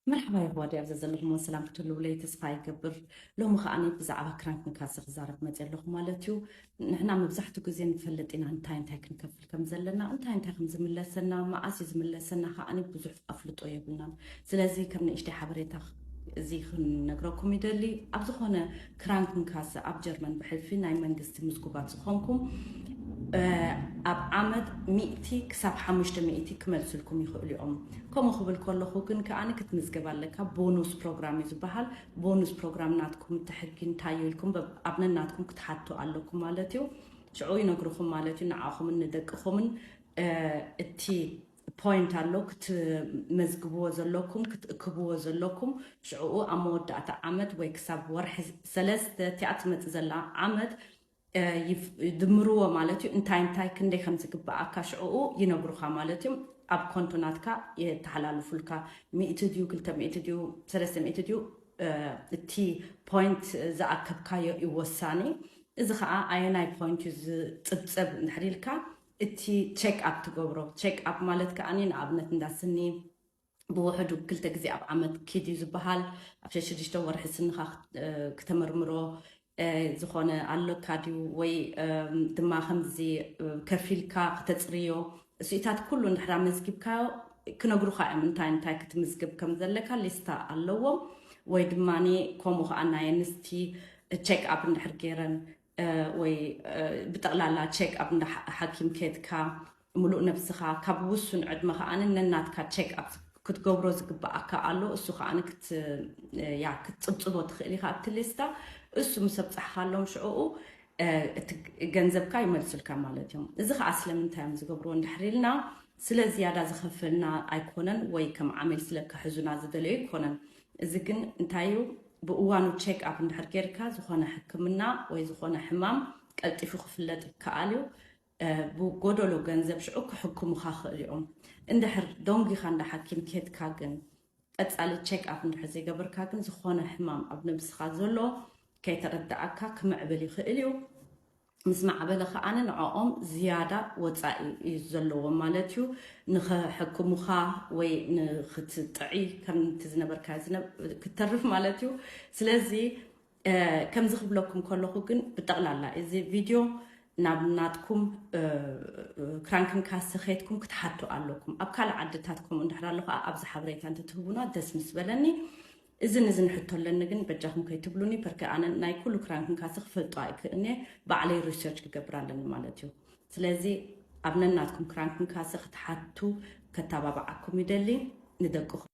መርሓባ የሕዋደይ፣ ኣብ ዘዘለኹሞ ሰላም ክትህልውለይ ተስፋ ይገብር። ሎሚ ከዓኒ ብዛዕባ ክራንክንካሰ ክዛረብ መፅእ ኣለኹ ማለት እዩ። ንሕና መብዛሕትኡ ግዜ ንፈልጥ ኢና እንታይ እንታይ ክንከፍል ከም ዘለና፣ እንታይ እንታይ ከም ዝምለሰና፣ መዓስ እዩ ዝምለሰና ከዓኒ ብዙሕ ኣፍልጦ የብልናን። ስለዚ ከም ንእሽተይ ሓበሬታ እዚ ክንነግረኩም ይደሊ። ኣብ ዝኾነ ክራንክንካሰ ኣብ ጀርመን ብሕልፊ ናይ መንግስቲ ምዝጉባት ዝኾንኩም ኣብ ዓመት ሚእቲ ክሳብ ሓሙሽተ ሚእቲ ክመልስልኩም ይኽእሉ እዮም። ከምኡ ክብል ከለኹ ግን ከኣ ክትምዝገብ ኣለካ። ቦኑስ ፕሮግራም እዩ ዝበሃል። ቦኑስ ፕሮግራም ናትኩም እቲ ሕጊ እንታይ እዩ ኢልኩም በብ- ኣብ ነናትኩም ክትሓቱ ኣለኩም ማለት እዩ። ሽዑ ይነግርኹም ማለት እዩ። ንዓኹምን ንደቅኹምን እቲ ፖይንት ኣሎ ክትመዝግብዎ ዘለኩም ክትእክብዎ ዘለኩም። ሽዕኡ ኣብ መወዳእታ ዓመት ወይ ክሳብ ወርሒ ሰለስተ እቲኣ ትመፅእ ዘላ ዓመት ድምርዎ ማለት እዩ። እንታይ እንታይ ክንደይ ከም ዝግብኣካ ሽዕኡ ይነግሩኻ ማለት እዩ። ኣብ ኮንቶ ናትካ የተሓላልፉልካ። ሚእቲ ድዩ ክልተ ሚእቲ ድዩ ሰለስተ ሚእቲ ድዩ እቲ ፖይንት ዝኣከብካዮ እዩ ወሳኒ። እዚ ከዓ ኣየናይ ፖይንት እዩ ዝፅብፀብ እንድሕር ኢልካ እቲ ቼክ ኣፕ ትገብሮ። ቼክ ኣፕ ማለት ከዓ ንኣብነት እንዳስኒ ብውሕዱ ክልተ ግዜ ኣብ ዓመት ኪድ እዩ ዝበሃል። ኣብ ሸሽዱሽተ ወርሒ ስንኻ ክተመርምሮ ዝኾነ ኣለካ ድዩ ወይ ድማ ከምዚ ከፊልካ ክተፅርዮ እሱኢታት ኩሉ እንድሕራ መዝጊብካዮ ክነግሩካ እዮም እንታይ እንታይ ክትምዝግብ ከም ዘለካ ሊስታ ኣለዎም። ወይ ድማ ከምኡ ከዓ ናይ ኣንስቲ ቼክ ኣፕ እንድሕር ገይረን ወይ ብጠቕላላ ቼክ ኣፕ እንዳ ሓኪም ከድካ ምሉእ ነብስኻ ካብ ውሱን ዕድመ ከዓኒ ነናትካ ቼክ ኣፕ ክትገብሮ ዝግብኣካ ኣሎ። እሱ ከዓኒ ክትፅብፅቦ ትኽእል ኢኻ ኣብቲ ሊስታ። እሱ ምስ ኣብፃሕካሎም ሽዕኡ እቲ ገንዘብካ ይመልሱልካ ማለት እዮም። እዚ ከዓ ስለምንታይ እዮም ዝገብርዎ እንድሕር ኢልና ስለ ዝያዳ ዝኸፈልና ኣይኮነን ወይ ከም ዓሚል ስለ ክሕዙና ዝደለዩ ኣይኮነን። እዚ ግን እንታይ እዩ ብእዋኑ ቼክ ኣፕ እንድሕር ጌርካ ዝኾነ ሕክምና ወይ ዝኾነ ሕማም ቀልጢፉ ክፍለጥ ይከኣል እዩ። ብጎደሎ ገንዘብ ሽዑ ክሕክሙኻ ክእል እዮም። እንድሕር ደንጒኻ እንዳ ሓኪም ከድካ ግን ቀፃሊ ቼክ ኣፕ እንድሕር ዘይገበርካ ግን ዝኾነ ሕማም ኣብ ነብስኻ ዘሎ ከይተረዳኣካ ክምዕብል ይኽእል እዩ። ምስ ማዕበለ ከዓነ ንዕኦም ዝያዳ ወፃኢ እዩ ዘለዎም ማለት እዩ። ንኸሕክሙኻ ወይ ንክትጥዒ ከምቲ ዝነበርካ ክትተርፍ ማለት እዩ። ስለዚ ከምዚ ክብለኩም ከለኹ ግን ብጠቕላላ እዚ ቪድዮ ናብ ናትኩም ክራንክን ካሰ ከይትኩም ክትሓቱ ኣለኩም። ኣብ ካልእ ዓድታት ከምኡ እንድሕር ኣሎ ከዓ ኣብዚ ሓበሬታ እንተትህቡና ደስ ምስ በለኒ። እዚ ንዚ ንሕቶ ኣለኒ ግን በጃኹም ከይትብሉኒ ፐርከ ኣነ ናይ ኩሉ ክራንክን ካሰ ክፈልጦ ኣይክእልኒ ባዕለይ ሪሰርች ክገብር ኣለኒ ማለት እዩ። ስለዚ ኣብ ነናትኩም ክራንክን ካሰ ክትሓቱ ከተባብዓኩም ይደሊ። ንደቅኹም